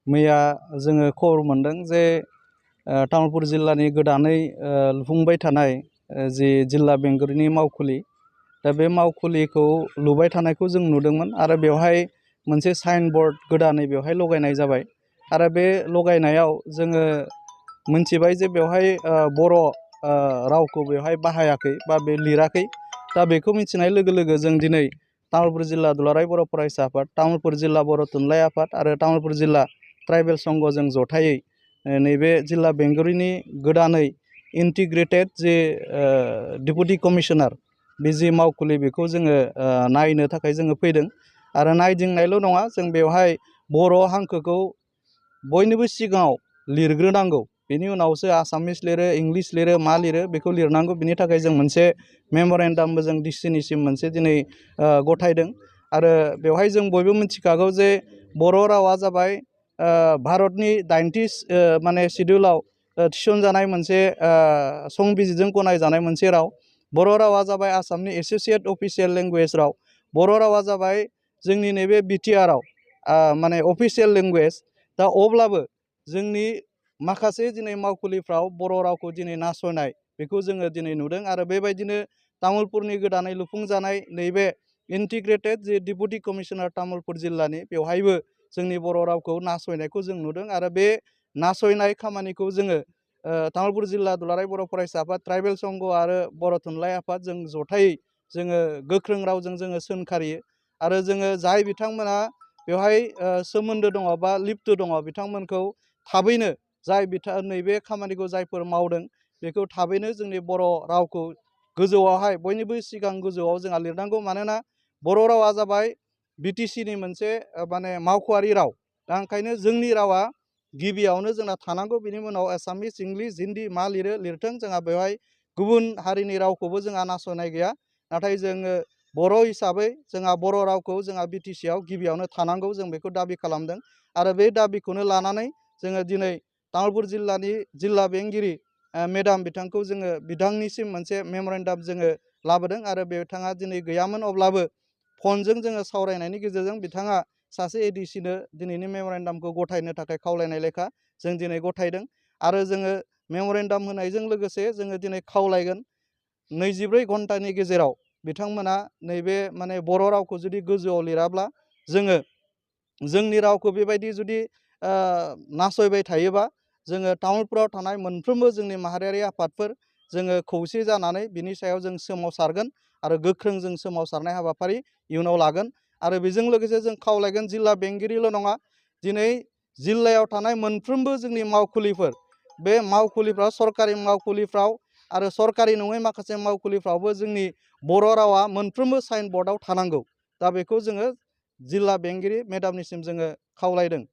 मैया जोङो खबर मोनदों जे तामुलपुर जिल्लानि गोदानै लुफुंबाय थानाय जि जिल्ला बेंगिरिनि मावखुलि दा बे मावखुलिखौ लुबाय थानायखौ जों नुदोंमोन आरो बेवहाय मोनसे साइन बर्ड गोदानै बेवहाय लगायनाय जाबाय आरो बे लगायनायाव जोङो मोनथिबाय जे बेवहाय बर' रावखौ बेवहाय बाहायाखै बा बे लिराखै दा बेखौ मिथिनाय लोगो लोगो जों दिनै तामुलपुर जिल्ला दुलाराय बर' फरायसा आफाद, तामुलपुर जिल्ला बर' थुनलाइ आफाद आरो तामुलपुर जिल्ला ट्राइबेल संघजों जथायै नैबे जिल्ला बेंगिरिनि गोदानै इन्टिग्रेटेड जे डेपुटि कमिशनार बे जि मावखुलि बेखौ जोङो नायनो थाखाय जोङो फैदों आरो नायदिंनायल' नङा, जों बेवहाय बर' हांखोखौ बयनिबो सिगाङाव लिरग्रोनांगौ, बेनि उनावसो आसामिस लिरो, इंलिस लिरो, मा लिरो बेखौ लिरनांगौ। बिनि थाखाय जों मोनसे मेम'रेन्डामबो जों डिसिनिसिम मोनसे दिनै गथायदों आरो बेवहाय जों बयबो मिथिखागौ जे बर' रावा जाबाय भारतनि 90 माने शिडिउलाव थिसनजानाय मोनसे संबिजिरजों गनायजानाय मोनसे राव। बर' रावा जाबाय आसामनि एस'सिएट अफिसियेल लेंगुवेज राव। बर' रावा जाबाय जोंनि नैबे बिटिआरआव माने अफिसियेल लेंगुवेज। दा अब्लाबो जोंनि माखासे दिनै मावखुलिफ्राव बर' रावखौ दिनै नासयनाय बेखौ जोङो दिनै नुदों आरो बेबायदिनो तामुलपुरनि गोदानै लुफुंजानाय नैबे इन्टिग्रेटेड जे डेपुटि कमिशनार तामुलपुर जिल्लानि बेवहायबो जोंनि बर' रावखौ नासयनायखौ जों नुदों आरो बे नासयनाय खामानिखौ जोङो तामुलपुर जिल्ला दुलाराय बर' फरायसा आफाद, ट्राइबेल संघ आरो बर' थुनलाइ आफाद जों जथायै जोङो गोख्रों रावजों जोङो सोंखारियो आरो जोङो जाय बिथांमोना बेवहाय सोमोन्दो दङ बा लिप्त दङ बिथांमोनखौ थाबैनो नैबे खामानिखौ जायफोर मावदों बेखौ थाबैनो जोंनि बर' रावखौ गोजौआवहाय बयनिबो सिगां गोजौआव जोंहा लिरनांगौ। मानोना बर' रावा जाबाय बिटिसिनि मोनसे माने मावख'आरि राव। दा ओंखायनो जोंनि रावा गिबियावनो जोंना थानांगौ, बिनि उनाव एसामिस, इंलिस, हिन्दी मा लिरो लिरथों, जोंहा बेवहाय गुबुन हारिनि रावखौबो जोंहा नासयनाय गैया। नाथाय जोङो बर' हिसाबै जोंहा बर' रावखौ जोंहा बिटिसिआव गिबियावनो थानांगौ, जों बेखौ दाबि खालामदों आरो बे दाबिखौनो लानानै जोङो दिनै तामुलपुर जिल्लानि जिल्ला बेंगिरि मेडाम बिथांखौ जोङो बिथांनिसिम मोनसे मेम'रेन्डाम जोङो लाबोदों आरो बिथाङा दिनै गैयामोन, अब्लाबो फनजों जोङो सावरायनायनि गेजेरजों बिथाङा सासे एडिसिनो दिनैनि मेम'रेन्डामखौ गथायनो थाखाय खावलायनाय लेखा जों दिनै गथायदों आरो जोङो मेम'रेन्डाम होनायजों लोगोसे जोङो दिनै खावलायगोन 24 घन्टानि गेजेराव बिथांमोना नैबे माने बर' रावखौ जुदि गोजौआव लिराब्ला जोङो जोंनि रावखौ बेबायदि जुदि नासयबाय थायोबा जोङो तामुलपुराव थानाय मोनफ्रोमबो जोंनि माहारियारि आफादफोर जोङो खौसे जानानै बिनि सायाव जों सोमावसारगोन आरो गोख्रों जों सोमावसारनाय हाबाफारि इयुनाव लागोन आरो बेजों लोगोसे जों खावलायगोन जिल्ला बेंगिरिल' नङा, दिनै जिल्लायाव थानाय मोनफ्रोमबो जोंनि मावखुलिफोर, बे मावखुलिफ्राव सरकारि मावखुलिफ्राव आरो सरकारि नङै माखासे मावखुलिफ्रावबो जोंनि बर' रावा मोनफ्रोमबो साइन बर्डआव थानांगौ। दा बेखौ जोङो जिल्ला बेंगिरि मेडामनिसिम जोङो खावलायदों।